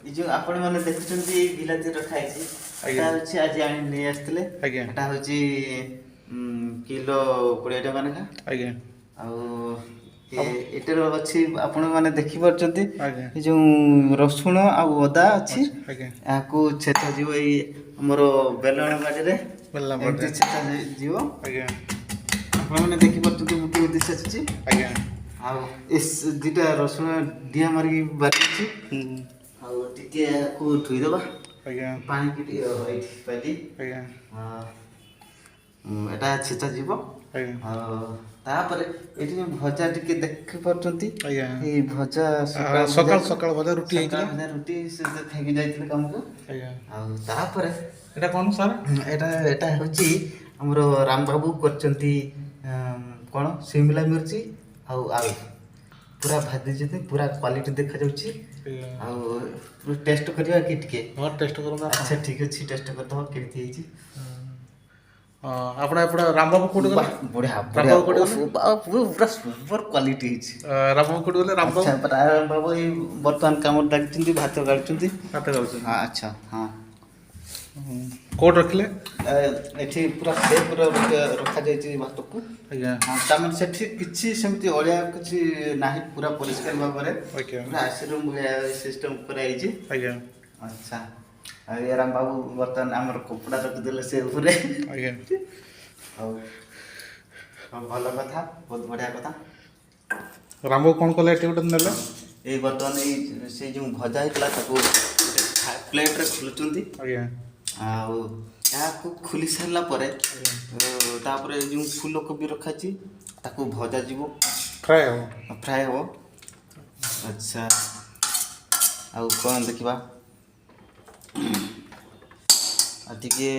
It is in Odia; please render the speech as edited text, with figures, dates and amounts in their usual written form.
ଏଇ ଯୋଉ ଆପଣ ମାନେ ଦେଖୁଛନ୍ତି, ଏଇ ବିଲାତି ରଖା ହେଇଛି। ଏଟା ହଉଛି ଆଜି ଆଣି ନେଇ ଆସିଥିଲେ। ଏଟା ହଉଛି କିଲୋ 20 ଟଙ୍କା ଲେଖା। ଆଉ ଏଟାର ଅଛି, ଆପଣ ମାନେ ଦେଖିପାରୁଛନ୍ତି, ଏ ଯୋଉ ରସୁଣ ଆଉ ଅଦା ଅଛି। ଏହାକୁ ଛେଚା ଯିବ ଏଇ ଆମର ବେଲଣ ବାଡ଼ିରେ। ବେଲଣ ଏମିତି ବାଡ଼ିରେ। ଛେଚା ଯିବ। ଆପଣମାନେ ଦେଖିପାରୁଛନ୍ତି ମୁଁ କେମିତି ଛେଚୁଛି। ଆଉ ଏ 2ଟା ରସୁଣ ଡିଆ ମାରିକି ବାରିଛି। ଆଉ ଟିକେ ଏହାକୁ ଧୋଇଦେବା। ପାଣିକି ଟିକେ ଏଇଠି ପାଇଲି। ଏଟା ଛେଚା ଯିବ। ଆଉ ତାପରେ ଏଠି ଯୋଉ ଭଜା ଟିକେ ଦେଖିପାରୁଛନ୍ତି, ଏଇ ଭଜା ସକାଳ ସକାଳ ଭଜା ରୁଟି ସକାଳ ହେଇଥିଲା। ଭଜା ରୁଟି ସେ ତ ଖାଇକି ଯାଇଥିଲେ କାମକୁ। ଆଉ ତାପରେ ଏଇଟା କ'ଣ ସାର୍? ଏଟା ହେଉଛି ଆମର ରାମବାବୁ କରିଛନ୍ତି, କ'ଣ ସିମଲା ମିର୍ଚି ଆଉ ଆଳୁ ପୁରା ଭାଜି ଦେଇଛନ୍ତି, ପୁରା କ୍ୱାଲିଟି ଦେଖାଯାଉଛି। ଆଉ ଟେଷ୍ଟ କରିବା କି ଟିକେ? ହଁ, ଟେଷ୍ଟ କରନ୍ତୁ ଆପଣ। ଆଚ୍ଛା, ଠିକ ଅଛି, ଟେଷ୍ଟ କରିଦେବା କେମିତି ହେଇଛି। ହଁ, ଆପଣ ଏପଟେ ରାମବାବୁ କୋଉଠି ଗଲେ? ବାଃ, ବଢିଆ ବଢିଆ। ରାମବାବୁ କୋଉଠି ଗଲେ? ଓଫ, ବାଃ, ପୁରା ସୁପର କ୍ୱାଲିଟି ହେଇଛି। ରାମବାବୁ କୋଉଠି ଗଲେ ରାମବାବୁ? ଆଚ୍ଛା, ରାମବାବୁ ଏଇ ବର୍ତ୍ତମାନ କାମରେ ଲାଗିଛନ୍ତି, ଭାତ ଗାଳୁଛନ୍ତି। ଭାତ ଖାଉଛନ୍ତି। ହଁ, ଆଚ୍ଛା, ହଁ। କୋଉଠି ରଖିଲେ? ଏଠି ପୁରା ସେଫ୍ରେ ରଖାଯାଇଛି ଭାତକୁ। ହଁ, ତାମାନେ ସେଠି କିଛି ସେମିତି ଅଳିଆ କିଛି ନାହିଁ, ପୁରା ପରିଷ୍କାର ଭାବରେ ପୁରା ଆସି ରୁମ୍ ଭଳିଆ ସିଷ୍ଟମ କରାଯାଇଛି। ଆଚ୍ଛା, ଆଉ ଏ ରାମ ବାବୁ ବର୍ତ୍ତମାନ ଆମର କପଡ଼ା ରଖିଦେଲେ ସେ ଉପରେ। ଆଉ ହଁ, ଭଲ କଥା, ବହୁତ ବଢ଼ିଆ କଥା। ରାମବାବୁ କ'ଣ କଲେ ଏଠି ଗୋଟେ ନେଲେ? ଏଇ ବର୍ତ୍ତମାନ ଏଇ ସେଇ ଯେଉଁ ଭଜା ହେଇଥିଲା, ତାକୁ ଗୋଟେ ପ୍ଲେଟ୍ରେ ଖୋଲୁଛନ୍ତି। ଆଉ ଏହାକୁ ଖୋଲି ସାରିଲା ପରେ ତାପରେ ଏ ଯେଉଁ ଫୁଲକୋବି ରଖାଛି, ତାକୁ ଭଜା ଯିବ। ଫ୍ରାଏ ହେବ। ଫ୍ରାଏ ହେବ। ଆଚ୍ଛା, ଆଉ କ'ଣ ଦେଖିବା? ଆଉ ଟିକେ